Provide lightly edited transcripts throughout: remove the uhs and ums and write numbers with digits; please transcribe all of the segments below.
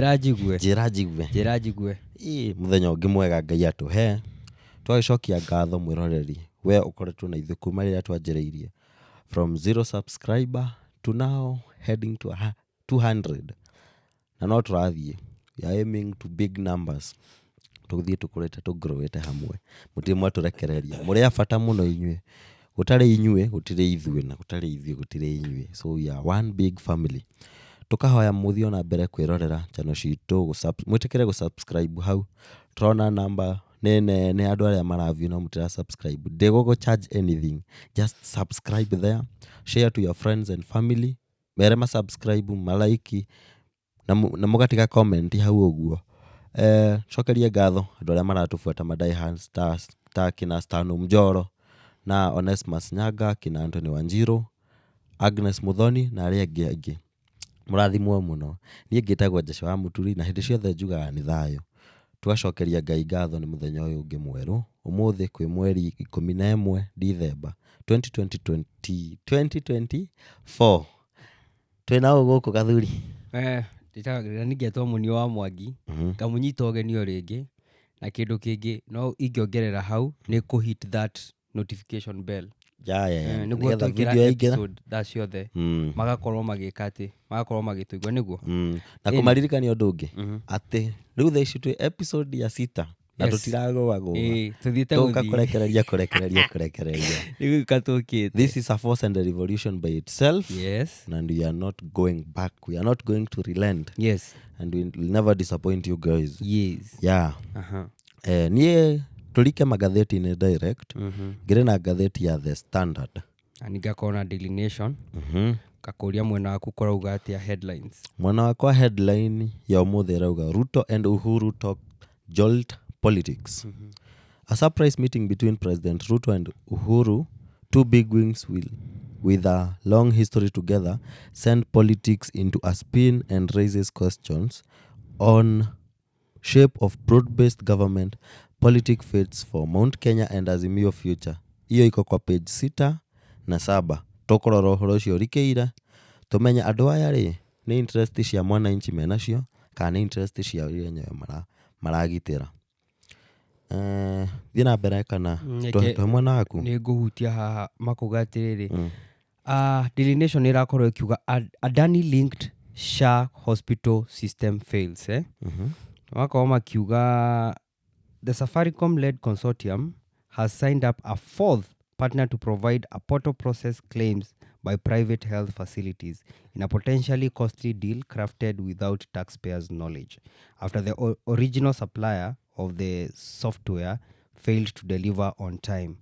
Njĩra njigue. Njĩra njigue. Njĩra njigue. Ĩ, mũthenya ũngĩ mwega Ngai atũhe. Twagĩcokia ngatho mwĩroreri, we ũkoretwo na ithuĩ kuma rĩrĩa twanjĩrĩirie. From zero subscriber to now heading to 200. Na no tũrathiĩ. We are aiming to big numbers. Tũthiĩ tũkũrĩte tũngrowĩte hamwe. Mũtirĩ mwatũrekereria. Mũrĩ a bata mũno inyuĩ. Gũtarĩ inyuĩ, gũtirĩ ithuĩ, na gũtarĩ ithuĩ, gũtirĩ inyuĩ. So we are one big family. Tũkahoya mũthiĩ ona mbere kwĩrorera channel citũ, mwĩtĩkĩre gũ-subscribe hau. Tũrona namba nĩ nene andũ arĩa maraview no mũtira subscribe. Ndĩgũgũ charge anything. Just subscribe there. Share to your friends and family. Mere ma subscribe, ma like, na mũgatiga comment hau ũguo. Cokerie ngatho andũ arĩa maratũbuata ma Die Hard Stars ta kina Stano Mjoro na Onesmus Nyaga, kina Anthony Wanjiru, Agnes Muthoni na arĩa angĩ aingĩ. Mũrathimwo mũno. Niĩ ngĩtagwo Jesse wa Mũturi na hĩndĩ ciothe njugaga nĩ thayũ. Tũgacokeria Ngai ngatho nĩ mũthenya ũyũ ũngĩ mwerũ. Ũmũthĩ kwĩ mweri 11 Dithemba 2024. Twĩna ũ gũkũ gathuri? Njĩtagwo ningĩtwo Mũnio wa Mwangi, ngamũnyita ũgeni o rĩngĩ, na kĩndũ kĩngĩ no ingĩongerera hau nĩ kũ hit that notification bell. Ya. Nĩguo Nĩgetha twekĩra video yaingĩra. episode thaa ciothe magakorwo magĩka atĩ magakorwo magĩtũigua nĩguo. Na kũmaririkania ũndũ ũngĩ atĩ rĩu thaa ici twĩ episode ya sita na tũtiragũagũa. Tũthiĩte Tũka gũthiĩ. kũrekereria kũrekereria kũrekereria. Nĩ gũka tũkĩte. This is a force and a revolution by itself. And we are not going back. We are not going to relent. And we will never disappoint you guys. Yeah. Niĩ tũrike magathĩti-inĩ direct. Ngĩrĩ na ngathĩti ya The Standard. Na ningĩ na Daily Nation. Ngakũria mwena waku kũrauga atĩa headlines? Mwena wakwa headline ya ũmũthĩ ĩrauga Ruto and Uhuru talk jolt politics. A surprise meeting between President Ruto and Uhuru, two big wings will, with a long history together, send politics into a spin and raises questions on shape of broad-based government, politic fates for Mount Kenya and Azimio future. Iyo iko kwa page 6 na 7. Tũkũrora ũhoro ũcio ũrikĩire tũmenye andũ aya rĩ nĩ interest cia mwananchi menacio kana nĩ interest ciao enyewe maragitĩra. Thiĩ na mbere kana tũhe mwena waku. Nĩ ngũhutia haha makuga atĩrĩrĩ, Daily Nation ĩrakorwo ĩkiuga Adani linked SHA hospital system fails, eh? Magakorwo makiuga the Safaricom led consortium has signed up a fourth partner to provide a portal process claims by private health facilities in a potentially costly deal crafted without taxpayers' knowledge after the original supplier of the software failed to deliver on time.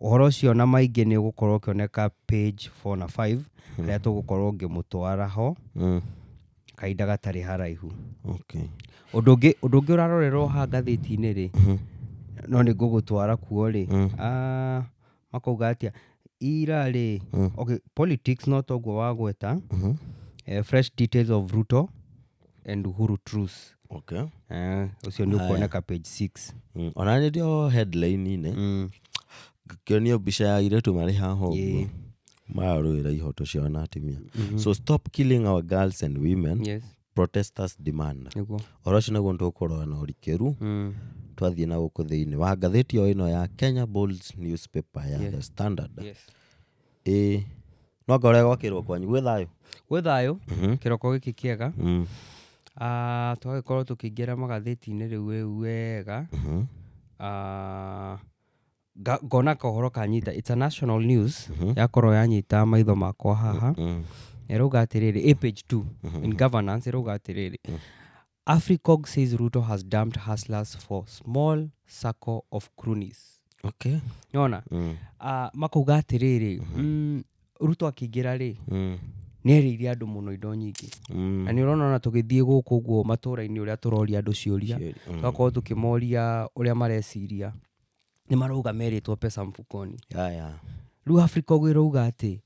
Ũhoro ũcio na maingĩ nĩ ũgũkorwo ũkĩoneka page 4 na 5 harĩa tũgũkorwo ngĩmũtwara ho kahinda gatarĩ haraihu. Ũndũ ũngĩ ũrarorerwo haha ngathĩti-inĩ rĩ, no nĩ ngũgũtwara kuo rĩ, makauga atĩa ira rĩ? Okay, politics no toguo wagweta, fresh details of Ruto and Uhuru truce. Ũcio nĩ ũkuoneka page 6. Ona nĩ ndio headline-inĩ ngĩonio mbica ya airĩtu marĩ haha ũguo mararũĩra ihoto ciao na atumia. So "Stop killing our girls and women," protesters demand. Ũhoro ũcio nĩguo tũkũrora na ũrikĩru twathiĩ na gũkũ thĩinĩ wa ngathĩti o ĩno ya Kenya Bold newspaper ya The Standard. Ĩ no anga ũrĩa gwakĩrwo kwanyu gwĩ thayũ? Gwĩ thayũ kĩroko gĩkĩ kĩega. Twagĩkorwo tũkĩingĩra magathĩti-inĩ rĩu wega. Ngona kohoro kanyita, it's a national news, yakorwo yanyita maitho makwa haha. Ĩrauga atĩrĩrĩ, ĩ page 2 in governance, ĩrauga atĩrĩrĩ, "Africog says Ruto has dumped hustlers for small circle of cronies." Nona makauga atĩrĩrĩ, Ruto akĩingĩra rĩ, nĩ erĩire andũ mũno indo nyingĩ. Na nĩ ũrona ona tũgĩthiĩ gũkũ ũguo matũra-inĩ ũrĩa tũroria andũ ciũria, tũgakorwo tũkĩmoria ũrĩa mareciria, nĩ marauga merĩtwo pesa mfukoni. Rĩu Africa ũguo ĩrauga atĩ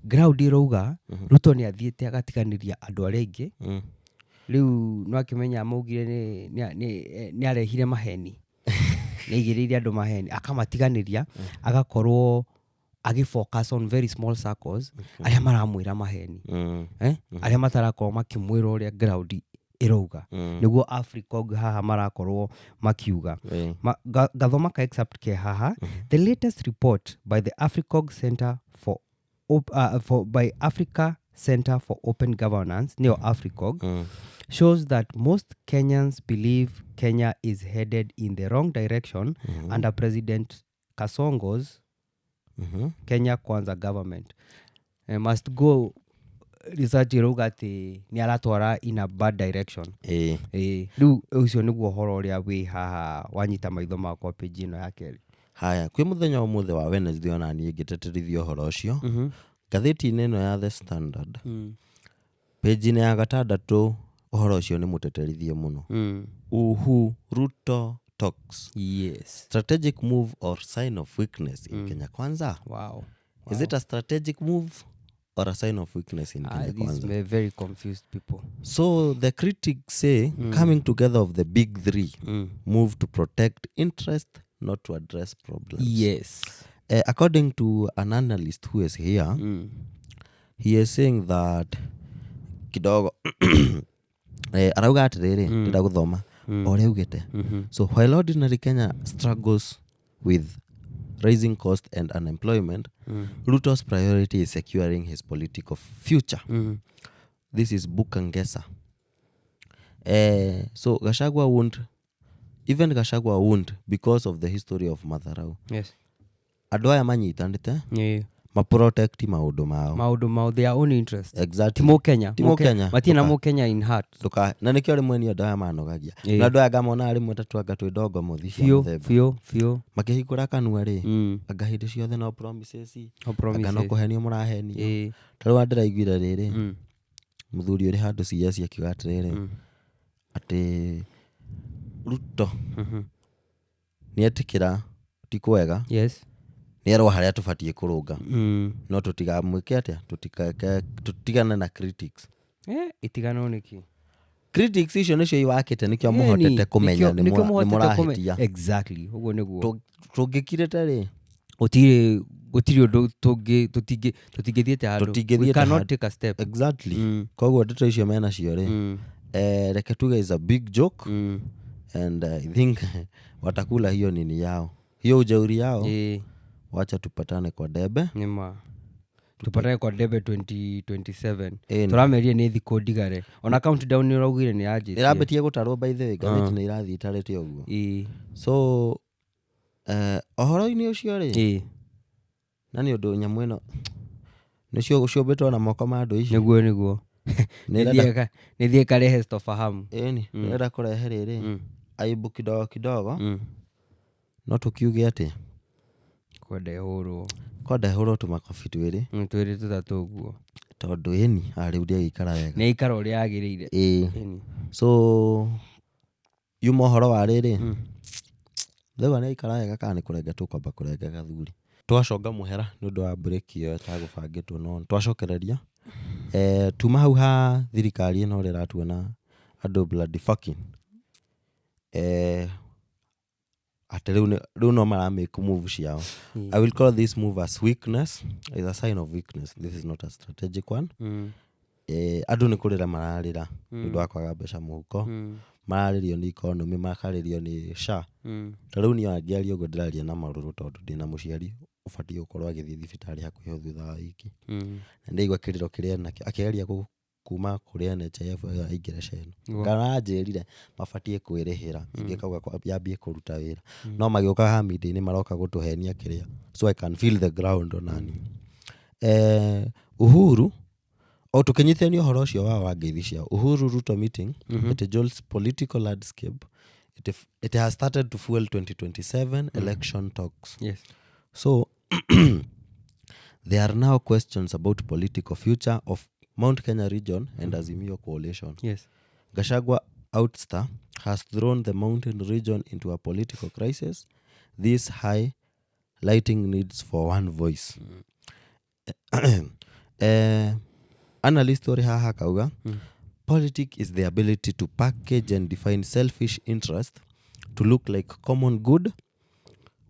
ground ĩrauga Ruto nĩ athiĩte agatiganĩria andũ arĩa aingĩ. Rĩu no akĩmenya maugire nĩ arehire maheni, nĩ aigĩrĩire andũ maheni akamatiganĩria, agakorwo agĩ focus on very small circles arĩa maramwĩra maheni, eh? Arĩa matarakorwo makĩmwĩra ũrĩa ground Ĩrauga nĩguo AfriCOG haha marakorwo makiuga. Ngathoma ka excerpt ke haha: the latest report by the AfriCOG Center for, Op, for by Africa Center for Open Governance, nĩyo AfriCOG, shows that most Kenyans believe Kenya is headed in the wrong direction under President Kasongo's Kenya Kwanza government. Must go research ĩrauga atĩ nĩ aratwara in a bad direction. Ĩĩ, rĩu ũcio nĩguo ũhoro ũrĩa wĩ haha wanyita maitho makwa page ĩno ya kerĩ. Haya, kwĩ mũthenya wa ũmũthĩ wa Wednesday, ona niĩ ngĩteterithia ũhoro ũcio ngathĩti-inĩ ĩno ya The Standard, page-inĩ ya gatandatũ, ũhoro ũcio nĩ mũteterithie mũno. Uhu Ruto talks, strategic move or sign of weakness in Kenya Kwanza. Is it a strategic move or a sign of weakness in Kenya These Kwanza? Very confused people. So the critics say coming together of the big three move to protect interest, not to address problems. According to an analyst who is here, he is saying that kidogo arauga atiriri, ndĩrenda gũthoma o ũrĩa augĩte. So while ordinary Kenya struggles with rising cost and unemployment, Ruto's priority is securing his political future. This is Bukangesa. So Gachagua won't, even Gachagua won't, because of the history of madharau. Andũ aya manyitanĩte maprotect maũndũ mao. Maũndũ mao, their own interest. Exactly. Ti Mũkenya. Ti Mũkenya. Matirĩ na Mũkenya in heart. Ndũka na nĩkĩo rĩmwe niĩ andũ aya manogagia na andũ aya ngamona rĩmwe ta twanga twĩ ndongo mũthi cia Biũ. mũthemba. Biũ biũ. Makĩhingũra kanua rĩ, anga hĩndĩ ciothe no promises, No anga no promises. kũhenio mũrahenio. Ta rĩu ndĩraiguire rĩrĩ, mũthuri ũrĩ handũ CS akiuga atĩrĩrĩ, atĩ Ruto nĩetĩkĩra ti kwega, nĩerwo harĩa tũbatiĩ kũrũnga, no tũtigamwĩke atĩa, tũtigane na critics. Itiganwo nĩkĩ? Critics icio nĩcio iwakĩte, nĩkĩo mũhotete kũmenya Nĩkĩo nĩ mũhotete mũrahĩtia. Exactly, ũguo nĩguo. Tũngĩkirĩte rĩ, Gũtirĩ ũndũ tũtingĩthiĩte handũ. Tũtingĩthiĩte We cannot handũ. take a step. Exactly. Koguo ndeto icio menacio rĩ, reke tuge is a big joke, and I think watakula hiyo nini yao, hiyo ujeuri yao. Wacha tupatane kwa debe. Nĩma, tupatane kwa debe 2027. Ĩni. Tũramerie nĩ thikũ ndigare, ona countdown nĩ ũraugire nĩ yanjĩtie. Ĩrambĩtie gũtarwo. By the way, ngathĩti nĩ irathiĩ itarĩte ũguo. So ũhoro-inĩ ũcio rĩ, na nĩ ũndũ nyamũ ĩno nĩcio ciũmbĩtwo na moko ma andũ ici. Nĩguo. Nĩ Nĩthiĩ karehe stofahamu. Ĩni nĩrenda kũrehe rĩrĩ aibu kidogo kidogo. No tũkiuge atĩ Kwenda ĩhũrwo. Kwenda ĩhũrwo tũmakobi twĩrĩ. Twĩrĩ tũtatũ ũguo. Tondũ ĩni rĩu ndĩagĩikara wega. Nĩ aikara ũrĩa yagĩrĩire. Ĩĩ. Ĩni. So yuma ũhoro wa rĩrĩ, ndauga nĩ aikara wega kana nĩ kũrenga tũkwamba kũrenga gathuri, twaconga mũhera nĩ ũndũ wa break ĩyo ĩtagũbangĩtwo, no twacokereria. Tuma hau ha thirikari ĩno ũrĩa ĩratuona andũ bloody fucking, atĩ rĩu no mara make move ciao. I will call this move as weakness, is a sign of weakness. This is not a strategic one. Andũ nĩ kũrĩra mararĩra nĩ ũndũ wa kwaga mbeca mũhuko, mararĩrio nĩ economy, makarĩrio nĩ SHA. Ta rĩu niĩ angĩaria ũguo ndĩraria na marũrũ, tondũ ndĩna mũciari ũbatiĩ gũkorwo agĩthiĩ thibitarĩ hakuhĩ o thutha wa wiki, na ndaigua kĩrĩro kĩrĩa enakĩo akĩgeria kuma kũrĩ NHIF aingĩre SHA ĩno. Kana anjĩrire mabatiĩ kwĩrĩhĩra ingĩkauga yambie kũruta wĩra, no magĩũka haha media-inĩ maroka gũtũhenia kĩrĩa. So I can feel the ground onani. Uhuru o tũkĩnyitithania ũhoro ũcio wa ngeithi ciao, Uhuru Ruto meeting, it jolts political landscape. It has started to fuel 2027 election talks. So there are now questions about political future of Mount Kenya region and Azimio coalition. Gachagua ouster has thrown the mountain region into a political crisis. This high lighting needs for one voice. Analyst ũrĩ haha akauga, "Politics is the ability to package and define selfish interest to look like common good.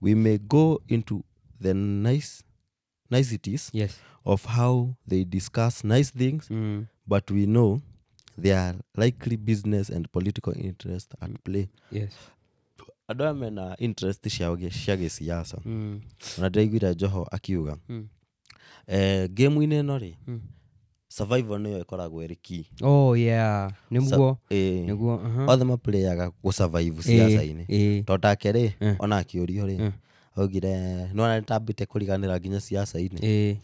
We may go into the nice niceties of how they discuss nice things, but we know There are likely business and political interest at play. Andũ aya mena interest ciao cia gĩsiasa. Ona ndĩraiguire Joho akiuga game-inĩ ĩno rĩ, survival nĩyo ĩkoragwo ĩrĩ key. Oh yeah, nĩguo. Nĩguo, aha. Othe maplayaga gũsurvive siasa-inĩ. Tondũ take rĩ, ona akĩũrio rĩ, augire nĩwona nĩtambĩte kũriganĩra nginya siasa-inĩ.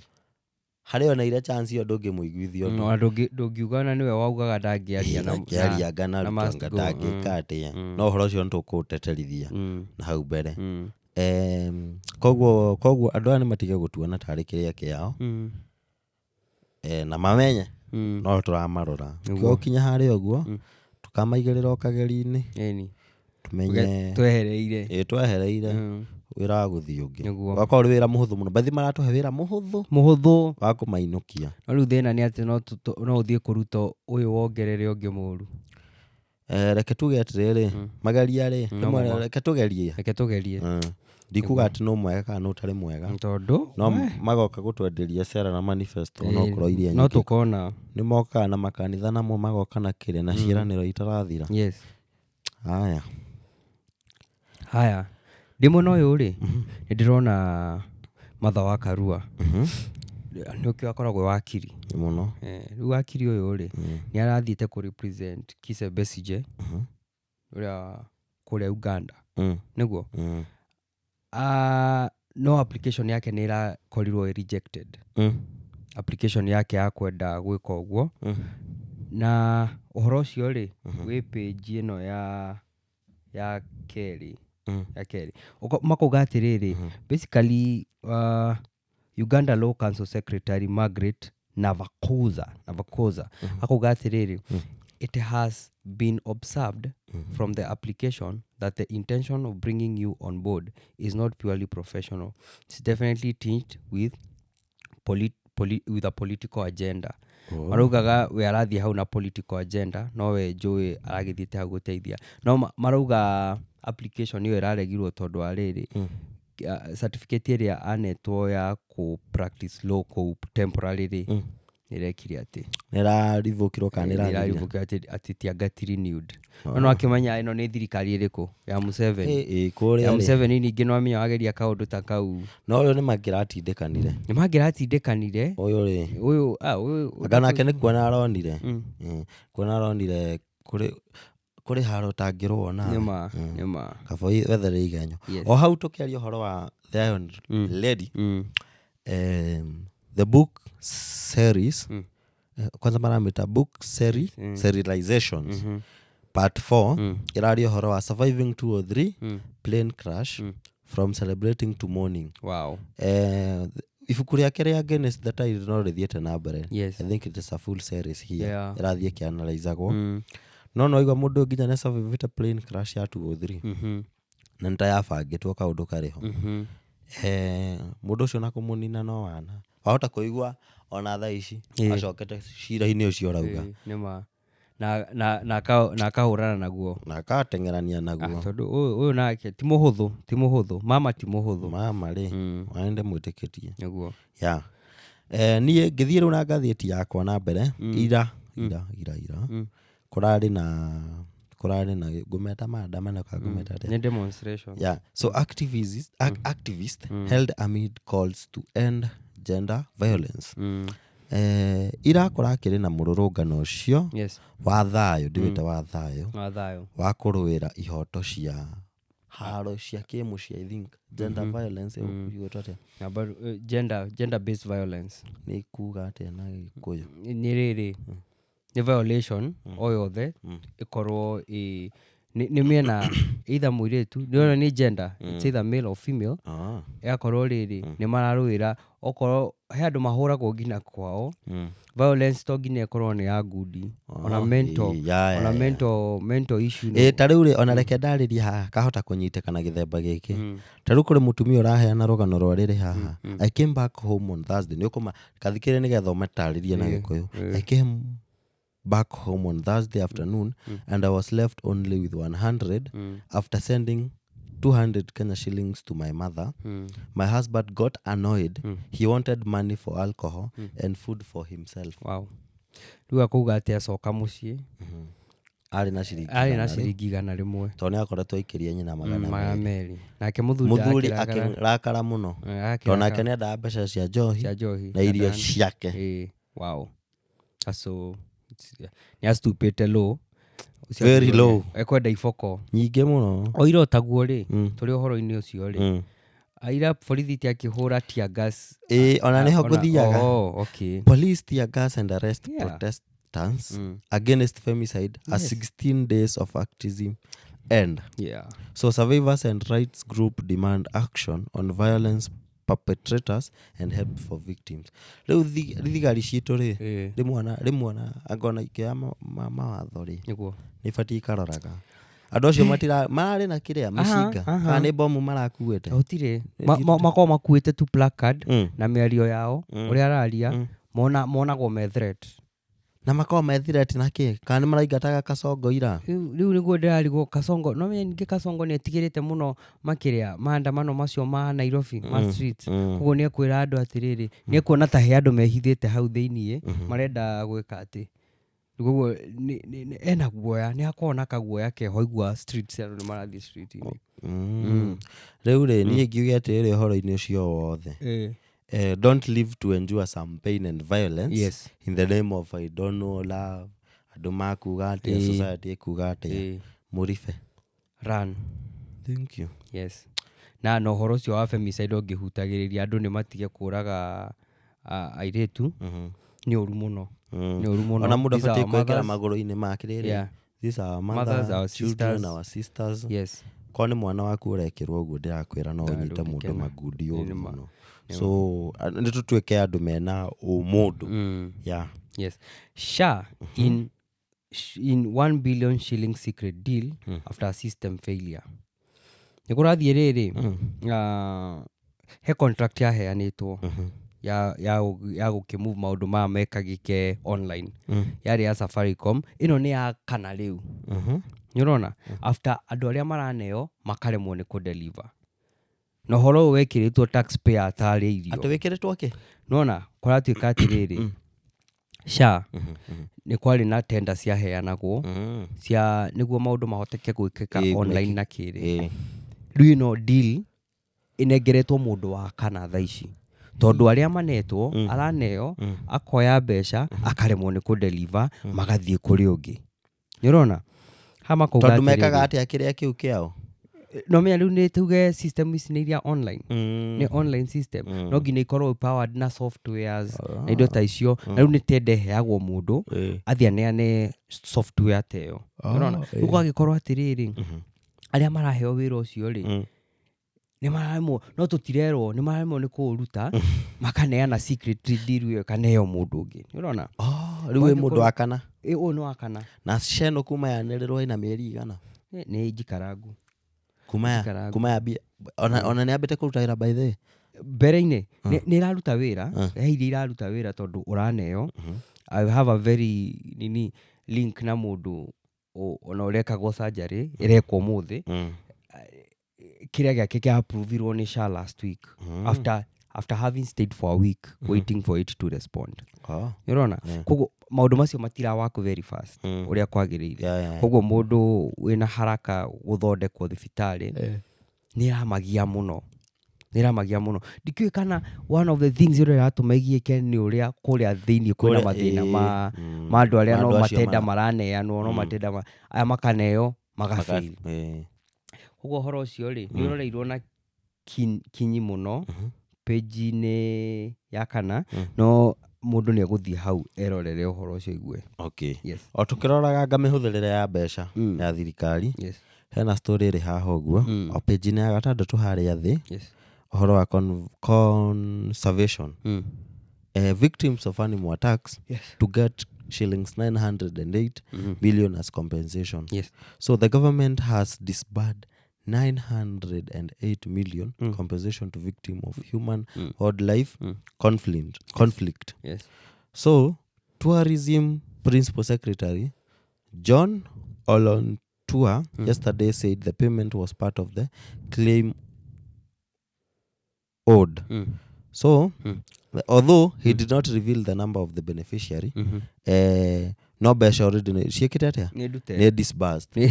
Harĩa oneire chance ĩyo ndũngĩmũiguithia ũndũ. Ona ndũngiuga ona nĩwe waugaga ndangĩaria ndangĩaria anga na na Ruto must anga go. ndangĩka atĩa, no ũhoro ũcio nĩtũkũũteterithia na hau mbere. Koguo andũ aya nĩmatige gũtuona tarĩ kĩrĩa kĩao, na mamenye no tũramarora. Kinya harĩa ũguo tũkamaigĩrĩra o kageri-inĩ, tumenye twehereire. Ĩ, twehereire wĩra wa gũthiĩ ũngĩ. Nĩguo. Wakorwo ũrĩ wĩra mũhũthũ mũno, bathi maratũhe wĩra mũhũthũ mũhũthũ wa kũmainũkia. No rĩu thĩna nĩ atĩ no ũthiĩ kũruta ũyũ wongerere ũngĩ mũru. Reke tuge atĩrĩrĩ, mageria rĩ, rĩmwe reke tũgerie. Reke tũgerie. Ndikuga atĩ no mwega kana no ũtarĩ mwega, tondũ no magoka gũtwenderia cera na manifesto onokorwo iria no nyingĩ tũkona. Nĩ mokaga na makanitha namo magoka na kĩrĩa na ciĩranĩro itarathira. Haya. Haya, ndĩ mwena ũyũ rĩ, nĩ ndĩrona Martha wa Karua, nĩ ũkĩo akoragwo wakiri. Mũno. Rĩu wakiri ũyũ rĩ, nĩ arathiĩte kũ represent Kizza Besigye ũrĩa kũrĩa Uganda, nĩguo. No application yake nĩ ĩrakorirwo ĩ rejected, application yake ya kwenda gwĩka ũguo. Na ũhoro ũcio rĩ, wĩ page ĩno ya kerĩ, ya kerĩ. Makauga atĩrĩrĩ, basically Uganda Law Council Secretary Margaret Navakoza akauga atĩrĩrĩ, "It has been observed from the application that the intention of bringing you on board is not purely professional. It's definitely tinged with a political agenda." Maraugaga we arathiĩ hau na political agenda, no we njũĩ aragĩthiĩte hau gũteithia. No marauga application ĩyo ĩraregirwo tondũ wa rĩrĩ, certificate ĩrĩa anetwo ya kũ practice law kũu temporary rĩ, nĩrekire atĩ nĩrarivũkirwo kana nĩrathirire? Nĩrarivũkirwo, atĩ ti anga ti renewed. No nĩwakĩmenya ĩno nĩ thirikari ĩrĩkũ ya Museveni. Ĩ, kũrĩa ya rĩ. Museveni ningĩ nĩwamenya wageria kaũndũ ta kau. No ũyũ nĩ mangĩratindĩkanire. Nĩ mangĩratindĩkanire. Ũyũ rĩ, ũyũ ũyũ anga nake nĩ kuona aronire. Kuona aronire kũrĩ haro ũtangĩrũo nawe. Nĩma, nĩma. Kaba wethere igenyo. O hau tũkĩaria ũhoro wa The Iron Lady, the book series, kwanza maramĩta book serializations part 4, ĩraria ũhoro wa surviving 203 plane crash, from celebrating to mourning. Ibuku rĩake rĩa Against the Tide no rĩthiĩte na mbere. I think it is a full series here. Ĩrathiĩ ĩkĩanalyzagwo. No igua mũndũ nginya nĩ survivĩte plane crash ya 203, na nĩ ta yabangĩtwo kaũndũ karĩ ho. Mũndũ ũcio na kũmũnina no wana wahota kũigua ona thaa ici acokete cira-inĩ ũcio ũrauga. Ĩ, nĩma, na akahũrana naguo. Na akateng'erania naguo. Tondũ ũyũ nake ti mũhũthũ, ti mũhũthũ, mama ti mũhũthũ. Mama rĩ, waende mwĩtĩkĩtie. Nĩguo. Ya, niĩ ngĩthiĩ rĩu na ngathĩti yakwa na mbere, ira ira ira ira kũrarĩ na ngũmeta maandamano kana ngũmeta atĩa? Nĩ demonstration. Yeah, so activist held amid calls to end gender violence. Ira kũrakĩrĩ na mũrũrũngano ũcio wa thayũ, ndiwĩte wa thayũ, wa thayũ, wa kũrũĩra ihoto cia haro cia kĩmũciĩ, I think gender violence ĩgwĩtwo atĩa? Na bado, gender based violence. Nĩ kuga atĩa na Gĩkũyũ? Nĩ rĩrĩ, nĩ violation o yothe ĩkorwo nĩ mĩena, either mũirĩtu, nĩona nĩ gender, it's either male or female. Ĩgakorwo rĩrĩ, nĩ mararũĩra okorwo he andũ mahũragwo nginya kwao. Violence to nginya ĩkorwo nĩ ya ngundi, ona mental, ĩ, ya, ona ya. mental issue. Ĩ, ta rĩu rĩ, ona reke ndarĩrie haha kahota kũnyitĩkana gĩthemba gĩkĩ. Ta rĩu kũrĩ mũtumia ũraheana rũgano rwa rĩrĩ haha: "I came back home on Thursday." Nĩ ũkũma kathikĩrĩria nĩgetha ũmatarĩrie na Gĩkũyũ. "I came back home on Thursday afternoon and I was left only with 100 after sending 200 Kenya shillings to my mother. My husband got annoyed. He wanted money for alcohol and food for himself." Wow. Rĩu akauga atĩ acoka mũciĩ Arĩ na ciringi arĩ na 100. Ciringi 100. Tondũ nĩ akoretwo aikĩria nyina magana magana merĩ. Merĩ, nake mũthuri Mũthuri ndakĩrakara. akĩrakara mũno Eh, tondũ nake akĩrakara. nĩ endaga mbeca cia njohi Cia njohi na irio na ciake. Ĩĩ, wow, so nĩ astupĩte low. Ũcio Very akĩrwo low. Ekwenda iboko nyingĩ mũno. Oira taguo rĩ, tũrĩ ũhoro-inĩ ũcio rĩ, aira borithi ti akĩhũra tear gas. Ĩĩ, ona nĩho ngũthiaga. Oh, okay. Police tear gas and arrest protestants against femicide as 16 days of activism end. So survivors and rights group demand action on violence perpetrators and help for victims. Rĩu thigari citũ rĩ, rĩmwe ona angona ikĩoya mawatho rĩ, nĩ ibatiĩ ikaroraga andũ acio matira mararĩ na kĩrĩa mĩcinga kana nĩ bomu marakuĩte. Gũtirĩ. Makoragwo makuĩte tu placard na mĩario yao ũrĩa araria, monagwo me threat. Na makoragwo me threat na kĩ? Kana nĩ maraingataga Kasongo ira? Rĩu nĩguo ndĩrarigwo. Kasongo, no menye ningĩ Kasongo nĩ etigĩrĩte mũno makĩria maandamano macio ma Nairobi ma streets. Koguo nĩ ekwĩra andũ atĩrĩrĩ, nĩ ekuona ta he andũ mehithĩte hau thĩiniĩ marenda gwĩka atĩ. Koguo ena guoya, nĩ akoragwo na kaguoya keho aigua streets andũ nĩ marathiĩ street-inĩ. Rĩu rĩ, niĩ ngiuge atĩrĩrĩ ũhoro-inĩ ũcio wothe, don't live to endure some pain and violence in the name of, I don't know, love, andũ makuga atĩa, society ĩkuga atĩa. Mũribe. Run. Thank you. Yes, na ũhoro ũcio wa femicide ũngĩhutagĩrĩria andũ nĩ matige kũraga airĩtu. Nĩ ũru mũno. Nĩ ũru mũno. Ona mũndũ These are abatiĩ our kwĩkĩra mothers. Magũrũ-inĩ make rĩrĩ. These are our mothers, mother, our children, sisters. Our sisters. Korwo nĩ mwana waku ũrekĩrwo ũguo, ndĩrakwĩra no ũnyite mũndũ ndũngĩkena. magundi ũru Nĩ ma. mũno. So nĩ tũtuĩke andũ mena ũmũndũ. Yeah. Yes, SHA in 1 billion shilling secret deal after a system failure. Nĩ kũrathiĩ rĩrĩ, he contract yaheanĩtwo ya gũkĩmove maũndũ maya mekagĩke online, yarĩ ya Safaricom. Ĩno nĩ ya kana rĩu nĩ ũrona after andũ arĩa maraneo makaremwo nĩ kũdeliver, na ũhoro ũyũ wekĩrĩtwo taxpayer atarĩirio. Atĩ wĩkĩrĩtwo kĩ? Nona kũratuĩka atĩrĩrĩ, SHA nĩ kwarĩ na tenda ciaheanagwo cia nĩguo maũndũ mahoteke gwĩkĩka online na kĩrĩ. Rĩu ĩno deal ĩnengeretwo mũndũ wa kana thaa ici, tondũ arĩa manetwo araneo akoya mbeca akaremwo nĩ kũdeliver, magathiĩ kũrĩ ũngĩ. Nĩ ũrona ha makauga Tondũ mekaga atĩrĩrĩ, atĩa kĩrĩa kĩu kĩao? No menya rĩu nĩ tuge system ici nĩ iria online, nĩ online system, no nginya ikorwo powered na softwares na indo ta icio, na rĩu nĩ tenda ĩheagwo mũndũ athiĩ aneane software ta ĩyo. Ũrona rĩu gwagĩkorwo atĩrĩrĩ, arĩa maraheo wĩra ũcio rĩ, nĩ mararemwo, no tũtirerwo nĩ mararemwo nĩ kũũruta, makaneana secret deal ĩyo ĩkaneo mũndũ ũngĩ. Nĩ ũrona? Oh, rĩu wĩ mũndũ wa kana. Ĩ, ũyũ nĩ wa kana. Na ceno kuma yanĩrĩrwo ĩna mĩeri igana? Nĩ njikarangu. Kuma ya Njikarangu. Kuma ya ona nĩ ambĩte kũruta wĩra, by the way? Mbere-inĩ nĩ ĩraruta wĩra, he iria iraruta wĩra tondũ ũraneo. I have a very nini link na mũndũ ona ũrekagwo surgery ĩrekwo ũmũthĩ. Kĩrĩa gĩake kĩa approvirwo nĩ SHA last week after having stayed for a week waiting for it to respond. Oh. Nĩ ũrona? Koguo maũndũ macio matira work very fast ũrĩa kwagĩrĩire. Koguo mũndũ wĩna haraka gũthondekwo thibitarĩ nĩ ĩramagia mũno, nĩ ĩramagia mũno. Ndikĩũĩ kana one of the things ĩrĩa ĩratũma igiĩke nĩ ũrĩa kũrĩa thĩinĩ kwĩna Kũrĩa- mathĩna ma ma andũ arĩa Ma no andũ acio matenda maraneanwo, no matenda aya makaneo magafail. Koguo ũhoro ũcio rĩ, nĩ ũroreirwo na kinyi mũno page-inĩ ya kana, no mũndũ nĩ egũthiĩ hau erorere ũhoro ũcio igue. Okay. Yes. O tũkĩroraga mĩhũthĩrĩre ya mbeca ya thirikari, hena story ĩrĩ haha ũguo o page-inĩ ya gatandatũ harĩa thĩ, ũhoro wa conservation. Victims of animal attacks to get shillings 908 billion as compensation. So the government has disbursed 908 million compensation to victim of human wildlife conflict. So tourism principal secretary John Olontua yesterday said the payment was part of the claim owed. So Although he did not reveal the number of the beneficiary, no mbeca already ciĩkĩte atĩa? Nĩ ndute. Nĩ disbursed. Nĩ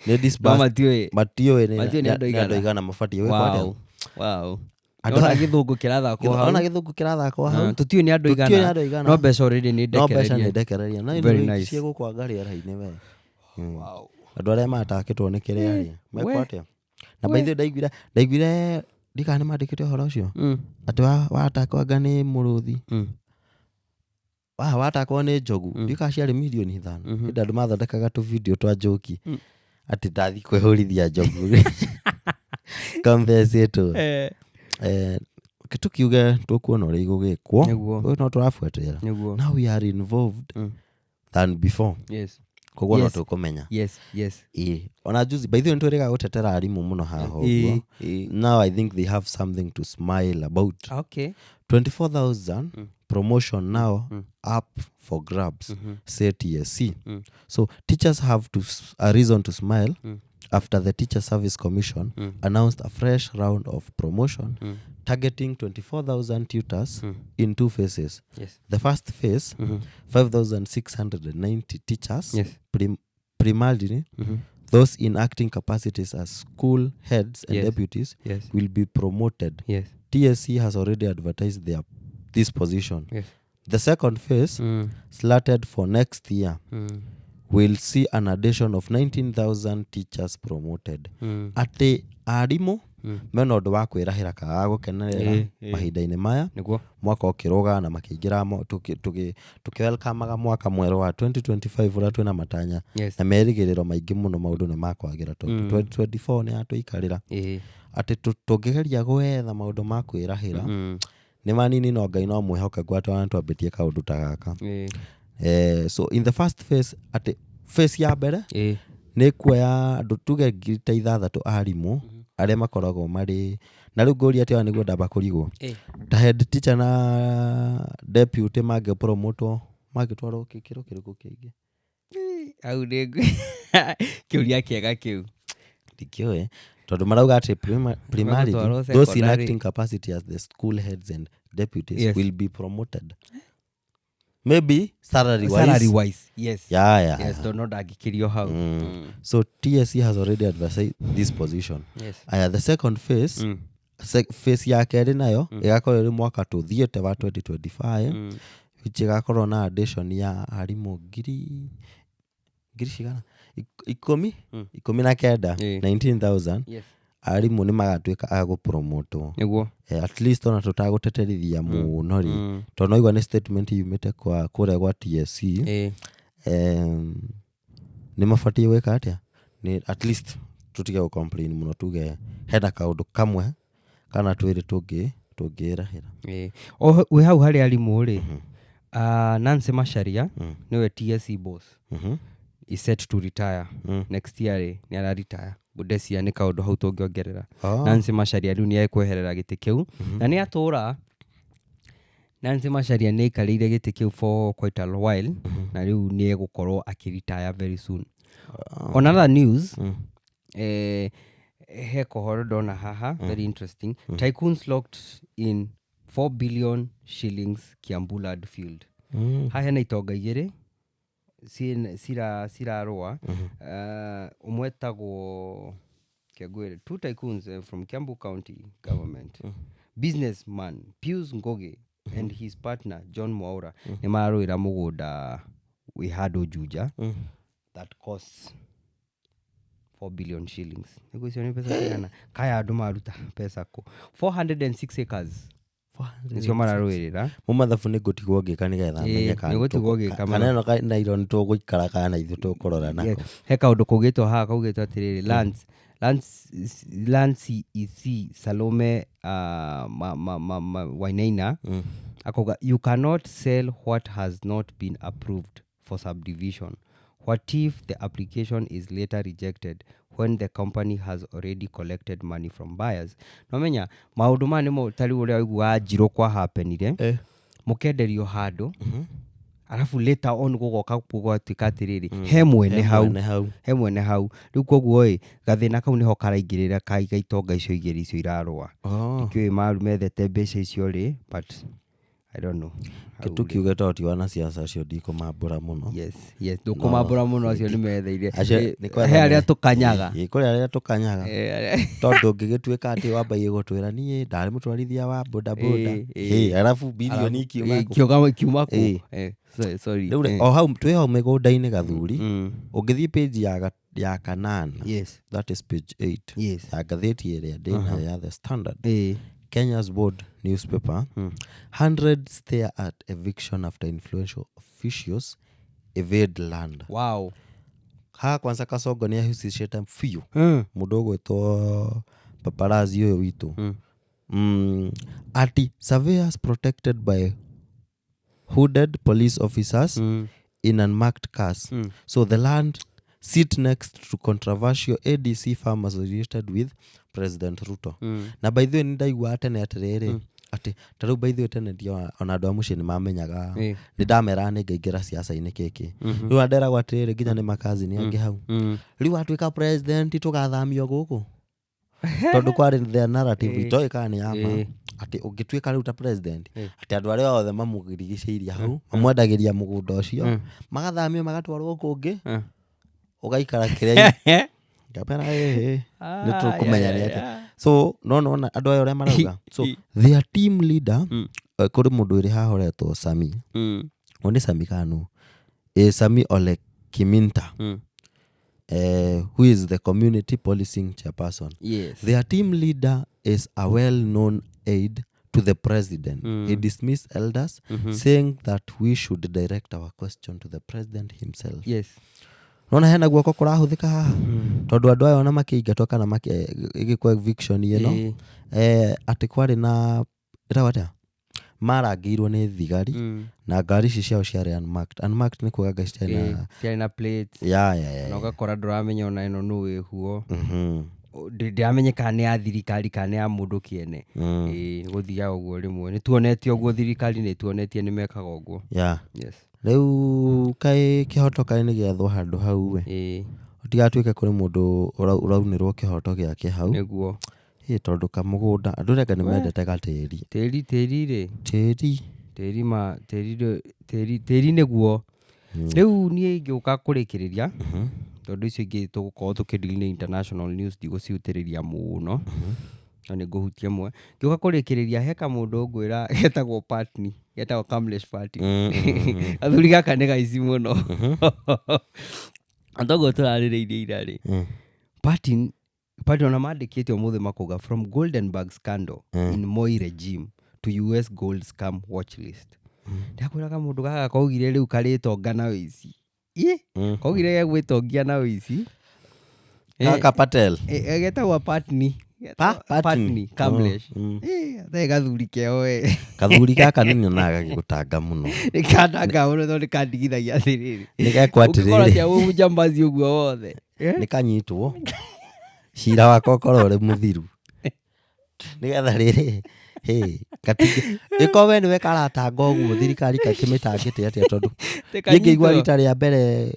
No disbursed. matiũĩ. Matiũĩ Matiũĩ nĩ andũ nĩ aigana. andũ aigana mabatiĩ gwĩkwo atĩa. Wow. Ona gĩthũngũ kĩrathakwo hau. Ona gĩthũngũ kĩrathakwo hau. Ah, tũtiũĩ nĩ andũ Tũtiũĩ nĩ aigana. andũ aigana. No mbeca already nĩ No mbeca nĩ ndekererie. ndekereria. Na Very indo nice. ciĩgũkwanga rĩera-inĩ we. Andũ arĩa matakĩtwo nĩ kĩrĩa rĩ, mekwo We. atĩa? Na by the way ndaiguire ndikana nĩ mandĩkĩte ũhoro ũcio atĩ watakwanga nĩ mũrũthi, watakwo nĩ njogu, ndika ciarĩ mirioni 5. Hĩndĩ andũ mathondekaga tũ video twa njoki atĩ ndathi kwĩhũrithia njogu compensatwo. Tũkiuge tũkuona ũrĩa igũgĩkwo. Nĩguo. Ũyũ no tũrabuatĩrĩra. Nĩguo. Now we are involved than before, koguo no tũkũmenya. Ĩĩ, ona juzi by the way nĩtwĩrĩga gũtetera arimũ mũno haha ũguo. Now I think they have something to smile about. 24,000 promotion now up for grabs, say TSC. So teachers have a reason to smile after the Teacher Service Commission announced a fresh round of promotion targeting 24,000 tutors in two phases. The first phase, 5,690 teachers, primarily those in acting capacities as school heads and deputies, will be promoted. TSC has already advertised this position. The second phase, slated for next year, will see an addition of 19,000 teachers promoted. Atĩ arimũ mena ũndũ wa kwĩrahĩra kana wa gũkenerera mahinda-inĩ maya, Nĩguo. Mwaka ũkĩrũga na makĩingĩra tũkĩwelkamaga mwaka mwerũ wa 2025 ũrĩa twĩna matanya na merĩgĩrĩro maingĩ mũno, maũndũ nĩ makwagĩra tondũ 2024 nĩ yatũikarĩra. Atĩ tũngĩgeria gwetha maũndũ ma kwĩrahĩra nĩ manini, no Ngai no mwĩhokeku atĩ ona twambĩtie kaũndũ ta gaka. So in the first phase, atĩ phase ya mbere nĩ kuoya andũ tuge 6,000 arimũ arĩa makoragwo marĩ na rĩu ngũria atĩ aya nĩguo ndamba kũrigwo, ta head teacher na deputy mangĩpromotwo mangĩtwarwo gĩkĩro kĩrĩkũ kĩngĩ? Hau nĩ kĩũria kĩega kĩu. Ndikĩũĩ tondũ marauga atĩ primarily Megũtwarwo those in secondary. acting capacity as the school heads and deputies will be promoted, maybe salary wise. Salary wise, yes. Yeah. Yes, tondũ no ndangĩkĩrio hau. So TSC has already advertised this position. Aya, the second phase, phase ya kerĩ nayo ĩgakorwo ĩrĩ mwaka tũthiĩte wa 2025, which ĩgakorwo na addition ya arimũ ngiri cigana? Ikũmi 19, 19,000 arimũ nĩ magatuĩka a gũpromotwo. Nĩguo. At least ona tũtagũteterithia mũno rĩ, tondũ noigua nĩ statement yumĩte kwa kũrĩa gwa TSC, nĩ mabatiĩ gwĩka atĩa? Nĩ at least tũtige gũ complain mũno, tuge hena kaũndũ kamwe kana twĩrĩ tũngĩrahĩra. Ĩĩ. O wĩ hau harĩ arimũ rĩ, Nancy Macharia nĩwe TSC boss, is set to retire next year rĩ, nĩ ara retire. Ngũndecia nĩ kaũndũ hau tũngĩongerera. Nancy Macharia rĩu nĩ ekweherera gĩtĩ kĩu na nĩ atũra. Nancy Macharia nĩ aikarĩire gĩtĩ kĩu for quite a while na rĩu nĩ egũkorwo akĩretire very soon. On other news, he kohoro ndona haha very interesting. Tycoons locked in 4 billion shillings Kiambu land field. Haha hena itonga igĩrĩ cirarũa. Ũmwe etagwo Kĩangwĩre, two tycoons from Kiambu County government, businessman Pius Ngugi and his partner John Mwaura, nĩ mararũĩra mũgũnda wĩ handũ Juja that costs 4 billion shillings. Nĩguo icio nĩ mbeca cigana? Kaya andũ maruta pesa kũ? 406 acres nĩcio mararũĩrĩra. Mu mathabu nĩ ngũtigwo ngĩka nĩgetha menye kana nĩ ũgũtigwo ũgĩka kana ĩno nairo nĩ tũgũikara kana na ithuĩ tũkũrora nako. Yeah. He kaũndũ kaugĩtwo haha, kaugĩtwo atĩrĩrĩ, Lands CEC Salome Wainaina akauga, "You cannot sell what has not been approved for subdivision. What if the application is later rejected when the company has already collected money from buyers?" Nomenya maũndũ maya nĩmo tarĩu ũrĩa waiguaga njirũ kwa happenire, mũkenderio handũ, arabu later on gũgoka gũgatuĩka atĩrĩrĩ, he mwene hau. Mwene hau. He mwene hau. Rĩu koguo ĩ gathĩna kau nĩho karaingĩrĩra ka itonga icio igĩrĩ icio irarũa. Oh. Ndikĩũĩ maru methete mbeca icio rĩ, but I don't know. Hau rĩ. Tũkiuge to ti wanasiasa acio ndikũmambũra mũno. Yes, ndũkũmambũra mũno, acio nĩ metheire. Acio nĩ kwetha He arĩa tũkanyaga. Ĩ, kũrĩ arĩa tũkanyaga. Arĩa- Tondũ ũngĩgĩtuĩka atĩ wambagie gũtwĩra niĩ ndarĩ mũtwarithia wa bodaboda. Ĩ. Ĩ, arabu bilioni ikiuma kũ? Ikiuma kũ? Sorry. Rĩu rĩ, o hau twĩ hau mĩgũnda-inĩ gathuri, ũngĩthiĩ page ya kanana, that is page 8 ya ngathĩti ĩrĩa ndĩnayo ya The Standard, Kenya's board newspaper, hundreds stare at eviction after influential officials evade land. Haha kwanza Kasongo nĩ ahusishĩte biũ mũndũ ũgwĩtwo paparazzi ũyũ witũ. Ati surveyors protected by hooded police officers in unmarked cars. So the land sit next to controversial ADC farm associated with President Ruto. Na by the way nĩ ndaigua tene atĩrĩrĩ, atĩ ta rĩu by the way tene ndio ona andũ a mũciĩ nĩ mamenyaga, nĩ ndameraga nĩ ngaingĩra siasa-inĩ kĩkĩ. Rĩu nderagwo atĩrĩrĩ, nginya nĩ makazini angĩ hau, rĩu watuĩka president tũgathamio gũkũ, tondũ kwarĩ the narrative, itoĩ kana nĩ ya ma, atĩ ũngĩtuĩka rĩu ta president, atĩ andũ arĩa othe mamũrigicĩirie hau mamwendagĩria mũgũnda ũcio magathamio magatwarwo kũngĩ, ũgaikara kĩrĩa ngapera ĩhĩ nĩ tũkũmenya nĩ atĩa. So no nona andũ aya ũrĩa marauga, so their team leader, kũrĩ mũndũ ũrĩ haha ũretwo Sami. Ũyũ nĩ Sami kanu Sami Ole Kiminta, who is the community policing chairperson. Their team leader is a well-known aide to the president. He dismissed elders, saying that we should direct our question to the president himself. Nona hena guoko kũrahũthĩka haha, tondũ andũ aya ona makĩingatwo kana ĩgĩkwo eviction ĩno, atĩ kwarĩ na ĩtagwo atĩa, marangĩirwo nĩ thigari na ngari ici ciao ciarĩ unmarked. Unmarked nĩ kuga ngari citiarĩ na Ciarĩ na plates. Ya. Na ũgakora ndũramenya ona ĩno nũ wĩhuo. Ndĩramenya kana nĩ ya thirikari kana nĩ ya mũndũ kĩene. Ĩ, nĩ gũthiaga ũguo, rĩmwe nĩ tuonete ũguo, thirikari nĩ tuonetie nĩ mekaga ũguo. Rĩu kaĩ kĩhoto kaĩ nĩ gĩathwo handũ hau we, ũtigatuĩke kũrĩ mũndũ ũraunĩrwo kĩhoto gĩake hau. Nĩguo. Ĩ, tondũ kamũgũnda andũ rega nĩ mendete gatĩri. Tĩri rĩ. Tĩri. Tĩri ma tĩri tĩri nĩguo. Rĩu niĩ ingĩũka kũrĩkĩrĩria, tondũ icio ingĩ tũgũkorwo tũkĩdeal nĩ international news, ndigũcihutĩrĩria mũno, no nĩ ngũhutia ĩmwe. Ngĩũka kũrĩkĩrĩria, he kamũndũ ngwĩra getagwo Patni, getagwo Kamlesh Patni. Athuri gaka nĩ gaici mũno. Na toguo tũrarĩrĩirie ira rĩ, Patni ona mandĩkĩte ũmũthĩ makauga from Goldenberg scandal in Moi regime to US gold scam watch list. Ndakwĩra kamũndũ gaka kaugire rĩu karĩtonga na wĩici. Ĩ, kaugire gegwĩtongia na wĩici. Kaka Patel. Getagwo Patni. Patni. Patni Kamlesh. Atarĩ gathuri keo we. Kathuri gaka nĩ nyonaga gagĩgũtanga mũno. Nĩ kandanga mũno tondũ nĩ kandigithagia atĩrĩrĩ. Nĩ gekwo Ũngĩkorwo atĩrĩrĩ. atĩa wĩ mũjambazi ũguo wothe. Nĩ kanyitwo cira wakwa ũkorwo ũrĩ mũthiru nĩgetha rĩrĩ hĩ gatingĩ ĩkorwo we nĩwe karatanga ũguo, thirikari kakĩmĩtangĩte atĩa, tondũ niĩ ngĩigua rita rĩa mbere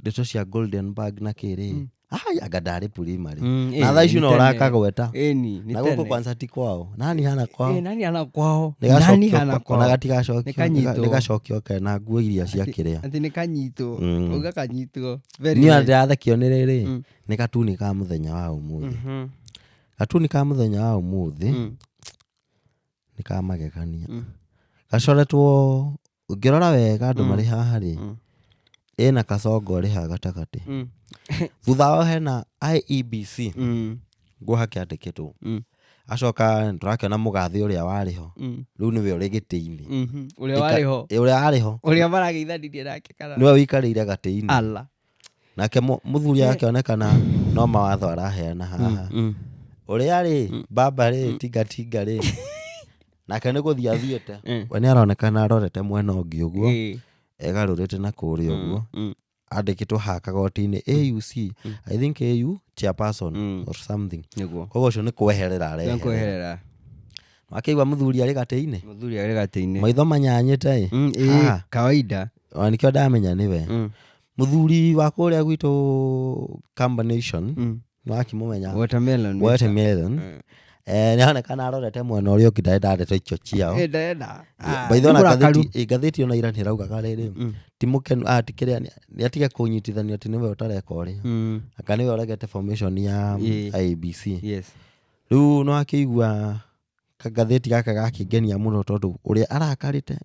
ndeto cia Golden Bag na kĩrĩ, ai anga ndarĩ primary, na thaa ici no ũrakagweta. Ĩni, nĩ Na gũkũ tene. kwanza ti kwao, nani hana kwao. Nani hana kwao? Nĩgacokio Nani hana ona kwao? gatigacokio. Nĩkanyitwo. Nĩgacokio kena nguo iria cia kĩrĩa. Atĩ nĩ kanyitwo. Uga kanyitwo. Very Niĩ nice. ndĩrathekio nĩ rĩrĩ, nĩ katuni ka mũthenya wa ũmũthĩ. Gatuni ka mũthenya wa ũmũthĩ nĩ ka magegania, gacoretwo ũngĩrora wega andũ marĩ haha rĩ, ĩna Kasongo rĩ haha gatagatĩ, thutha wao hena IEBC nguo hakĩandĩkĩtwo, acoka tũrakĩona mũgathĩ ũrĩa warĩ ho, rĩu nĩwe ũrĩ gĩtĩ-inĩ. Ũrĩa warĩ ho. Ũrĩa warĩ ho. Ũrĩa marageithanirie nake kana? Nĩwe ũikarĩire gatĩ-inĩ. Ala. Nake mũthuri agakĩonekana no mawatho araheana haha. Ũrĩa rĩ baba rĩ tingatinga rĩ, nake nĩ gũthiĩ athiĩte, we nĩ aronekana arorete mwena ũngĩ ũguo, egarũrĩte na kũrĩa ũguo, andĩkĩtwo haha kagoti-inĩ AUC, I think AU chairperson or something. Nĩguo. Koguo ũcio nĩ kweherera areherera. Kweherera. Wakĩigua mũthuri arĩ gatĩ-inĩ. Mũthuri arĩ gatĩ-inĩ. Maitho manyanyĩte ĩ. Ĩ, kawaida. Ona nĩkĩo ndamenya nĩwe mũthuri wa kũrĩa gwitũ combination, nĩwakĩmũmenya. Watermelon. Watermelon. Nĩ aronekana arorete mwena ũrĩa ũngĩ ndarenda ndeto icio ciao. Eh, ndarenda. Ah, By the way, nĩ ona mũrakaru. ngathĩti ona ira nĩ ĩraugaga rĩrĩ, ti mũkenu, ti kĩrĩa, nĩ atige kũnyitithanio atĩ nĩwe ũtareka ũrĩa, anga nĩwe ũregete formation ya IEBC. Rĩu no akĩigua kagathĩti gaka gakĩngenia mũno tondũ ũrĩa arakarĩte,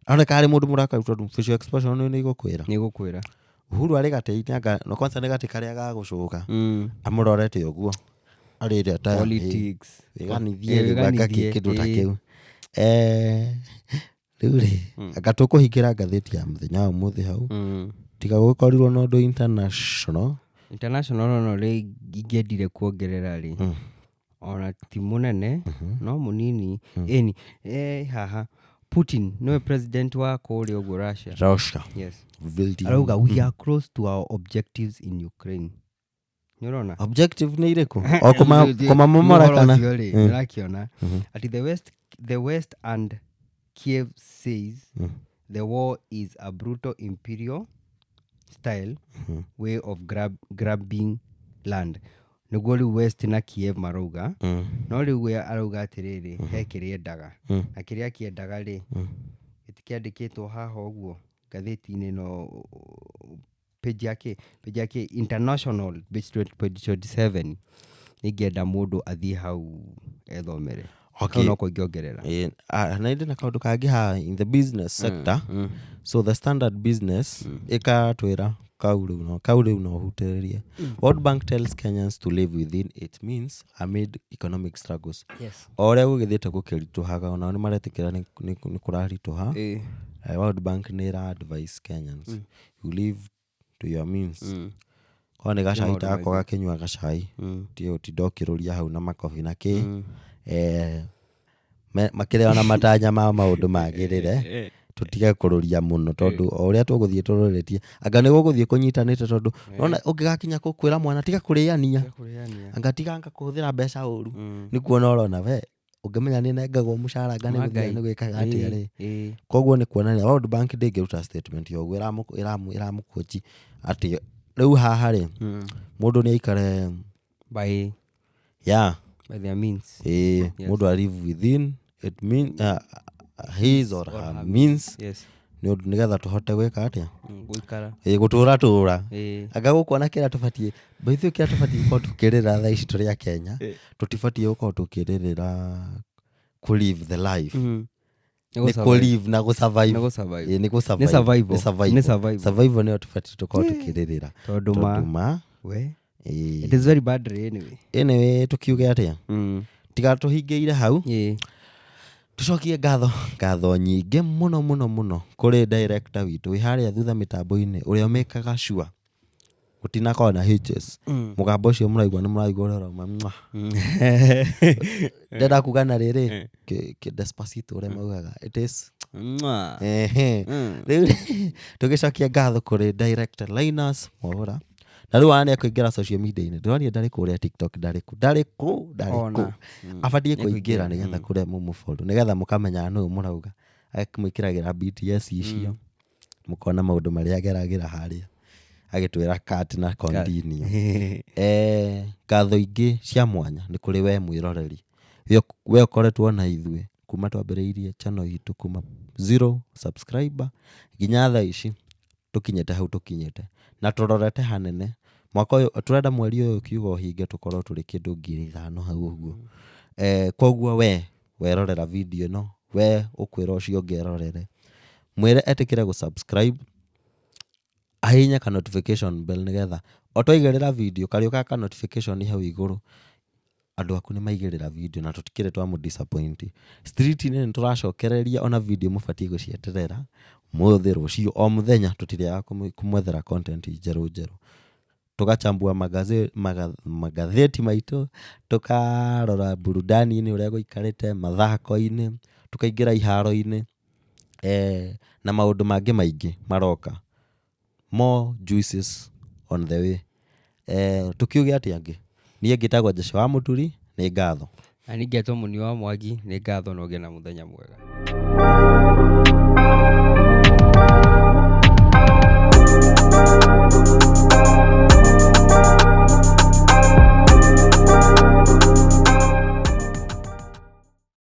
aroneka arĩ mũndũ mũrakaru tondũ facial expression nĩ igũkwĩra. Nĩ gũkwĩra. Uhuru arĩ gatĩ-inĩ, anga no kwanza nĩ gatĩ karĩa ga gũcũka, amũrorete ũguo arĩte ta Politics. wĩganithie Eh, rĩu anga wĩganithie, kĩndũ ta ĩĩ. kĩu. Rĩu rĩ, anga tũkũhingĩra ngathĩti ya mũthenya wa ũmũthĩ hau, tiga gũkorirwo na ũndũ international. International ona ũrĩa ingĩendire kuongerera rĩ, ona ti mũnene no mũnini, ĩni haha Putin nĩwe president wa kũrĩa ũguo Russia. Russia. Yes. Building. Arauga we are close to our objectives in Ukraine. Nĩ ũrona? Objective nĩ irĩkũ? O kũmamomora Ũhoro kana? ũcio rĩ, nĩũrakiona atĩ the West and Kiev says the war is a brutal imperial style way of grabbing land. Nĩguo rĩu West na Kiev marauga, no rĩu we arauga atĩrĩrĩ, he kĩrĩa endaga, na kĩrĩa kĩendaga rĩ, gĩtikĩandĩkĩtwo haha ũguo ngathĩti-inĩ, no page yake international, page 20, page 27. Nĩngĩenda mũndũ athiĩ hau ethomere. Okay. Hau no kũingĩongerera. Na ĩndĩ na kaũndũ kangĩ haha in the business sector. So the Standard Business ĩkatwĩra kau rĩu no hutĩrĩrie. World Bank tells Kenyans to live within its means amid economic struggles. O ũrĩa gũgĩthiĩte gũkĩritũhaga, onao nĩ maretĩkĩra nĩ kũraritũha. World Bank nĩ ĩra advise Kenyans, you live to your means. Korwo nĩ gacai maũndũ tako maingĩ. gakĩnyua gacai, ti ũtinda ũkĩrũria hau na makobi na kĩ. Makĩrĩ ona matanya ma maũndũ magĩrĩre, tũtige kũrũria mũno tondũ o ũrĩa tũgũthiĩ tũrũrĩtie anga nĩ gũgũthiĩ kũnyitanĩte, tondũ nona ũngĩgakinya kwĩra mwana tiga kũrĩania, anga tiga anga kũhũthĩra mbeca ũru, nĩ kuona ũrona we ũngĩmenya nĩ nengagwo mũcara anga nĩ gũthiĩ nĩ gwĩkaga atĩa rĩ. Koguo nĩ kuonania World Bank ndĩngĩruta statement ya ũguo ĩramũkũnji atĩ rĩu haha rĩ, mũndũ nĩ aikare by by their means. Ĩĩ, mũndũ a live within it mean, his or her means, nĩ ũndũ nĩgetha tũhote gwĩka atĩa? Gũikara. Ĩĩ, gũtũra tũra. Anga gũkuona kĩrĩa tũbatiĩ, by the way, kĩrĩa tũbatiĩ gũkorwo tũkĩrĩra thaa ici tũrĩ a Kenya, tũtibatiĩ gũkorwo tũkĩrĩrĩra kũ live the life, nĩ kũ live na gũ survive. Nĩ gũ-survive. Ĩĩ, nĩ gũ survive. Nĩ survival. Nĩ survival. Nĩ survival. Survival nĩyo tũbatiĩ tũkorwo tũkĩrĩrĩra. Tondũ ma tondũ ma we ĩĩ. It is very bad anyway. Anyway, tũkiuge atĩa? Tiga tũhingĩire hau. Tũcokie ngatho nyingĩ mũno mũno mũno kũrĩ director witũ wĩ harĩa thutha mĩtambo-inĩ, ũrĩa ũmĩkaga sure gũtinakorwo na hitches. Mũgambo ũcio mũraigua nĩ mũraigua ũrĩa ũrauma. Mwah. Ndĩrenda kuga na rĩrĩ Despacito ũrĩa maugaga it is. Mwah. Ehe. Rĩu tũgĩcokia ngatho kũrĩ director Linus Mwaũra, na rĩu ona nĩ ekũingĩra social media-inĩ, ndĩronire ndarĩ kũrĩa TikTok, ndarĩ kũ, ndarĩ kũ, ndarĩ kũ. Ona. Abatiĩ Nĩekũingĩra. kũingĩra nĩgetha kũrĩa mũmũfollow, nĩgetha mũkamenya nũ mũrauga, akĩmwĩkĩragĩra BTS icio, mũkona maũndũ marĩa ageragĩra harĩa agĩtwĩra cut na continue. Ngatho ingĩ cia mwanya nĩ kũrĩ we mwĩroreri we ũkoretwo na ithuĩ kuma twambĩrĩirie channel itũ, kuma zero subscriber nginya thaa ici tũkinyĩte hau tũkinyĩte, na tũrorete hanene. Mwaka ũyũ tũrenda, mweri ũyũ kiuga ũhinge, tũkorwo tũrĩ kĩndũ 5,000 hau ũguo. Koguo we werorera video ĩno, we ũkwĩra ũcio ũngĩ erorere, mwĩre etĩkĩre gũ-subscribe, ahihinye ka notification bell, nĩgetha o twaigĩrĩra video karĩũkaga ka notification hau igũrũ, andũ aku nĩ maigĩrĩra video na tũtikĩrĩ twamũ disappoint. Street-inĩ nĩ tũracokereria ona video, mũbatiĩ gũcieterera mũthĩ, rũciũ, o mũthenya tũtirĩaga kũmwethera content njerũ njerũ, tũgachambua magathĩti maitũ, tũkarora burudani-inĩ ũrĩa gũikarĩte, mathako-inĩ, tũkaingĩra iharo-inĩ, na maũndũ mangĩ maingĩ maroka, more juices on the way. Tũkiuge atĩa angĩ? Niĩ ngĩtagwo Jesse wa Mũturi, nĩ ngatho. Na ningĩ etwo Mũni wa Mwangi, nĩ ngatho na ũgĩe na mũthenya mwega.